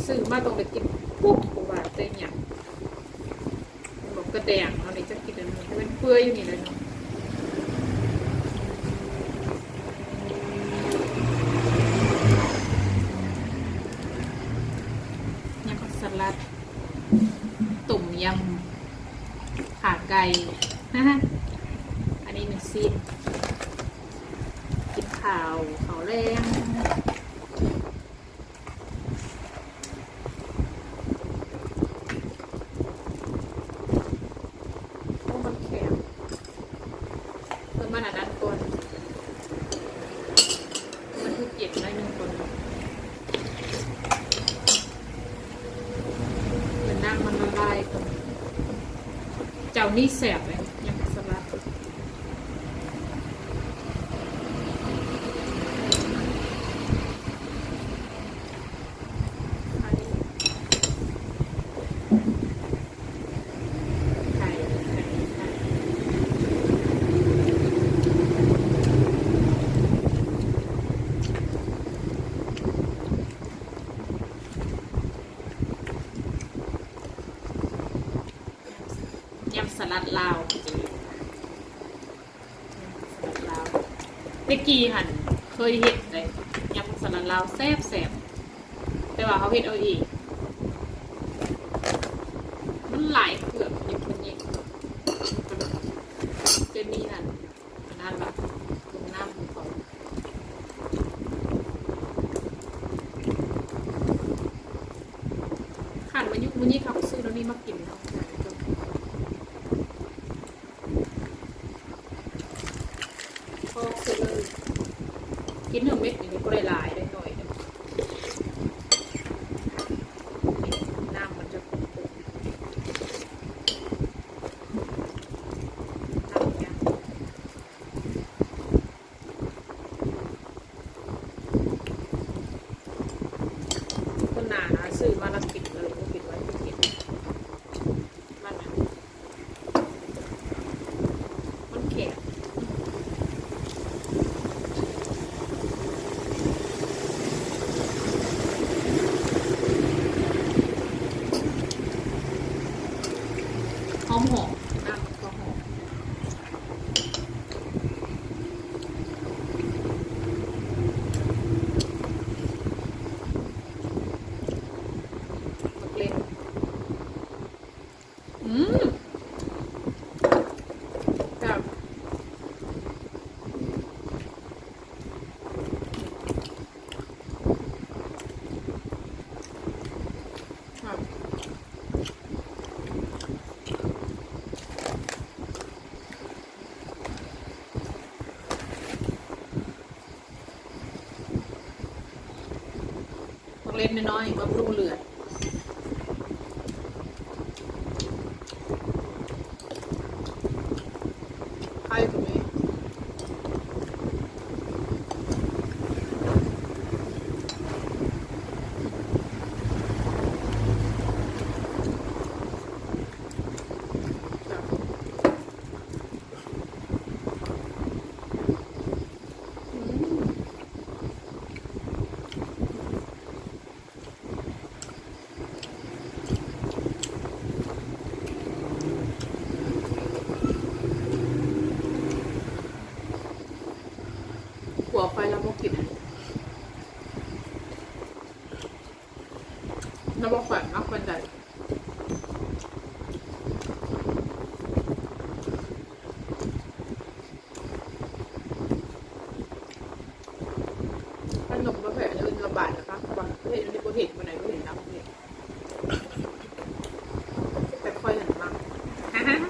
ຊື້ມາຕ້ອງໄດ້ກິນປຸບ ບໍ່ວ່າແຕ່ຫຍັງ. ໝາກກະແດງເຮົານີ້ຈັກກິນອັນນັ້ນ ແຕ່ມັນເປື່ອຍຢູ່ນີ້ແຫຼະເນາະ. ຫຍັງກໍສະຫຼັດ ຕົ້ມຍຳ ຂາໄກ່ ອັນນີ້ແມ່ນຊີ້ນ ກິນຂ້າວ ເຂົ້າແລງ. ໂອ້ ມັນແຂງ ເພິ່ນມາອັນນັ້ນກ່ອນ ມັນຄືເຢັນໜ້ອຍໜຶ່ງກ່ອນ ເພິ່ນນ້ຳມັນລະລາຍກ່ອນ. ເຈົ້ານີ້ແຊບເລີຍ ຍຳສະຫຼັດ. ຍຳສະຫຼັດລາວ ແຕ່ກີ້ຫັ້ນເຄີຍເຮັດເດ້ ຍຳສະຫຼັດລາວແຊບໆ ແຕ່ວ່າເຮົາເຮັດເອົາເອງ ມັນຫຼາຍເຄື່ອງ ເຮັດເປັນເອງ ເຈນນີ້ຫັ້ນ ອັນນັ້ນລະ ລົງນ້ຳຂອງເຂົາ ຄັນມາຍຸມື້ນີ້ເຂົາກໍຊື້ແນວນີ້ມາກິນເນາະ. ພໍຊື້ເລີຍ ກິນເທື່ອເມັດນີ້ກໍໄດ້ຫຼາຍ ໄດ້ໜ້ອຍເດີ ນ້ຳມັນຈະຂຸ້ນໆ ນ້ຳຫຍັງ ຄົນໜ້ານະ ຊື້ມາແລ້ວກິນເລີຍ ບໍ່ກິນໄວ້ກິນ ມັນ ມັນແຂງ ຫອມໆ ນ້ຳກໍຫອມ ໝາກເລັ່ນ. ອືມ ແຊບ ແຊບ. ໝາກເລັ່ນນ້ອຍໆ ບຳລຸງເລືອດ ໄຂ່ກໍມີ. ຜົວຂ້ອຍລາວບໍ່ກິນ ລາວບໍ່ຄ່ອຍມັກປານໃດ. ຂະໜົມປະເພດອື່ນລະບາດນະຄະ ບາງປະເພດນີ້ບໍ່ເຫັນ ບໍ່ໄດ້ ບໍ່ເຫັນນຳເຮັດ ແຕ່ຂ້ອຍຫັ້ນມັກ. ອືມ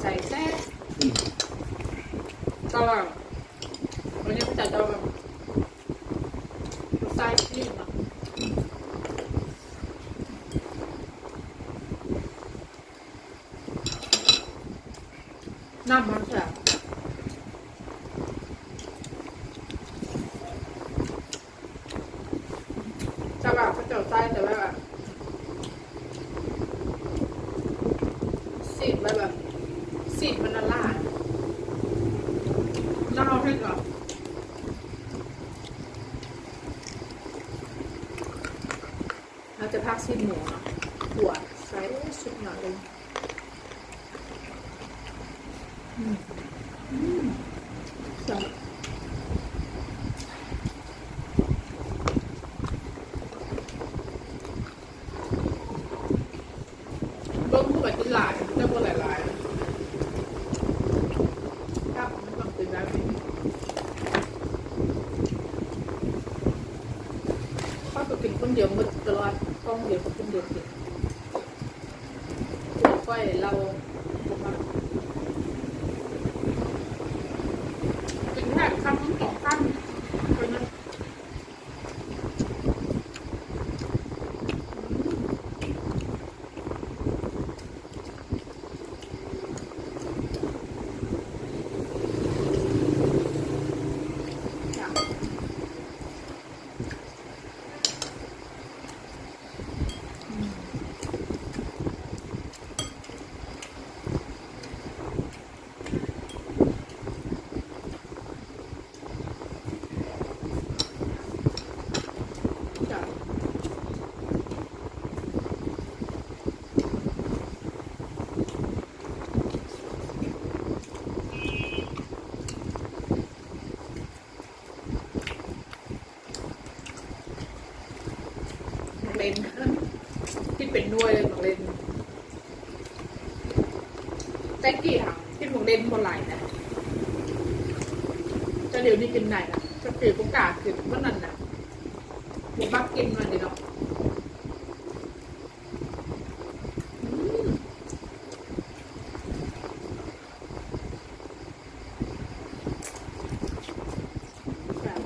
ໃສ່ແຊບ ແຕ່ວ່າ ອັນນີ້ເຂົາເຈົ້າຈະໃສ່ຊີສເນາະ ນ້ຳມັນແຊບ ແຕ່ວ່າເຂົາເຈົ້າໃສ່ແຕ່ວ່າ ຊີສແບບ ແບບ ຊີສມັນລະລາຍ ແລ້ວເຮົາເຮັດວ່າ ເຮົາຈະພັກຊີ້ນໝູເນາະ ຂົ້ວໃສ່ ໂອ້ຍ ສຸດຍອດເລີຍ. ອືມ ອືມ ແຊບ ເບິ່ງຄືວ່າກິນຫຼາຍ ແຕ່ບໍ່ຫຼາຍໆ ຄັກ ມັນຕ້ອງເປັນແບບນີ້ ຂ້ອຍກໍກິນຄົນດຽວໝົດຕະຫຼອດ ກ້ອງດຽວກັບຄົນດຽວກິນ. ຂ້ອຍເລົ່າ ກິນແທບຄຳໜຶ່ງສອງຄຳ ເທົ່ານັ້ນ. ໝາກເລັ່ນ ກິນເປັນໜ່ວຍເລີຍໝາກເລັ່ນ. ແຕ່ກີ້ຫາກິນໝາກເລັ່ນບໍ່ຫຼາຍນະ ແຕ່ດຽວນີ້ກິນໄດ້ລະ ແຕ່ກີ້ບໍ່ກ້າກິນ ມັນນັ້ນນະ ບໍ່ມັກກິນມັນເດເນາະ. ອືມ ແຊບ.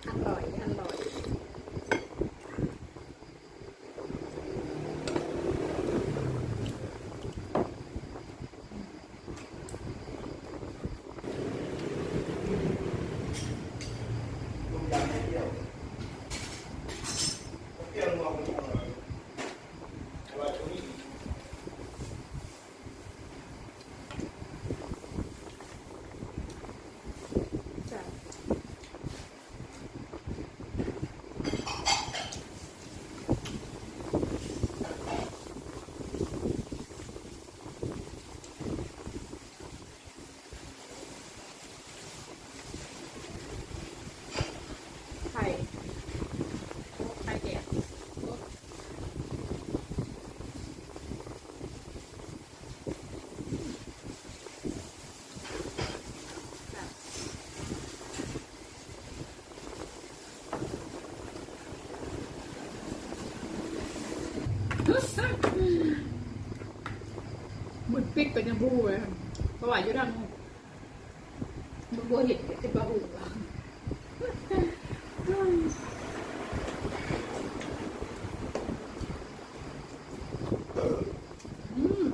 ອະລ່ອຍ ອະລ່ອຍ. ໄຂ່ ໄຂ່ແດງ. ມືດປິດກໍຍັງບໍ່ຮູ້ເລີຍ ເພາະວ່າຢູ່ທາງ ມັນບໍ່ເຫັນ ເຫັນແຕ່ບໍ່ຮູ້. ອືມ.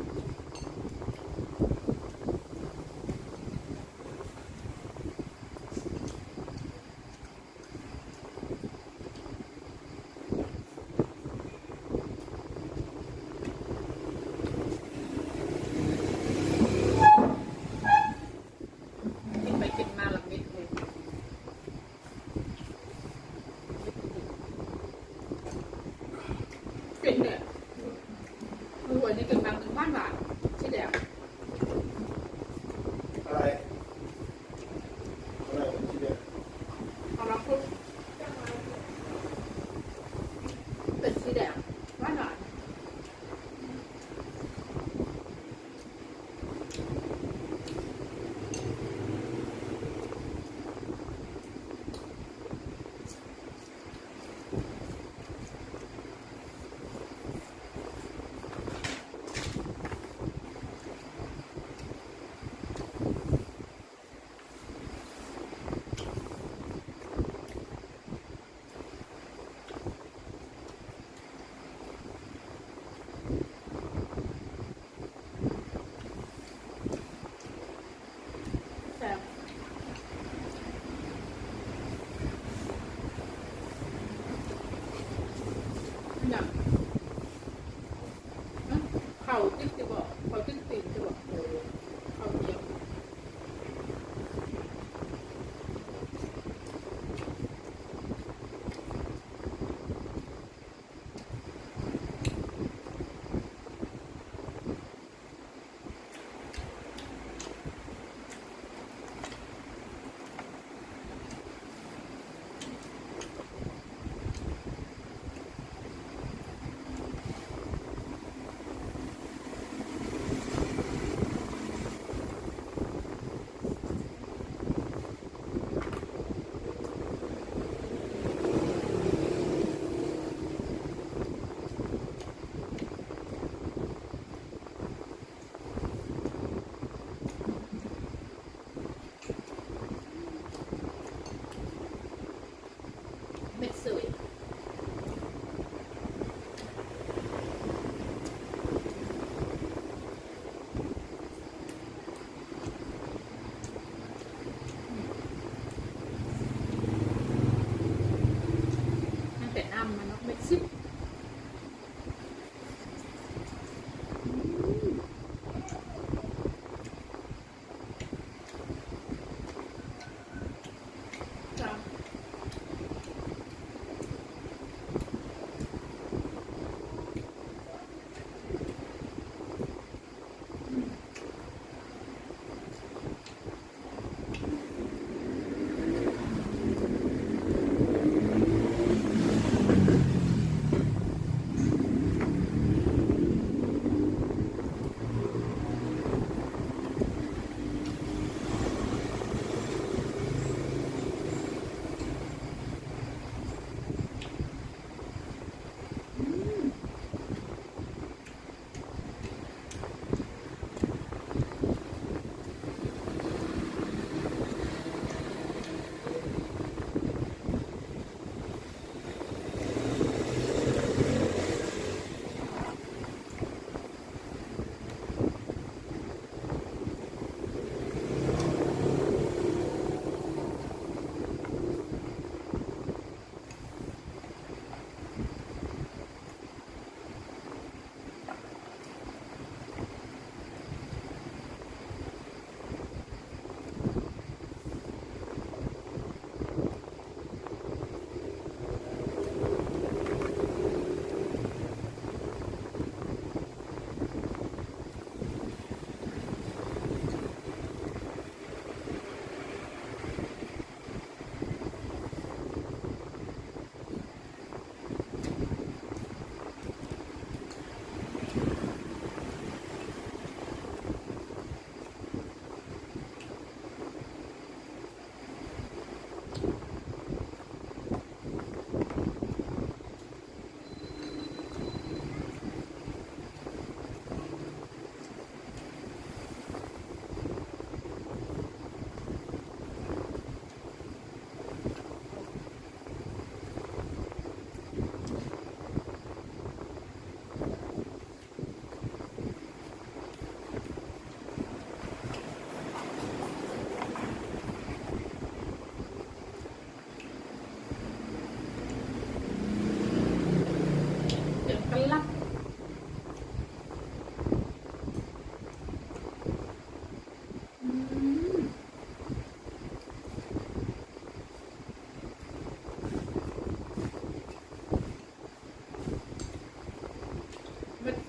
ກິນໄປກິນມາລະມິດເລີຍ. ກິນເລີຍ. ຄືວ່ານີ້ກິນບາງມື້ຫວານໆ ສີແດງ. ອະໄລ? ອະໄລເປັນສີແດງ? ເອົາມາຄຸດ ເປັນສີແດງ ຫວານໆ. ແຊບ. ອັນຫຍັງ? ຫຶ? ເຂົ້າຈິກຕິບໍ? ເຂົ້າຈິກຕີນຕິບໍ? ເອີ ເຂົ້າໜຽວ. ອ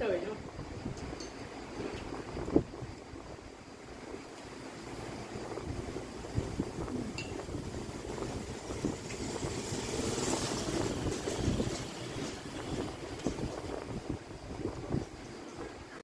ເລີຍເນາະ.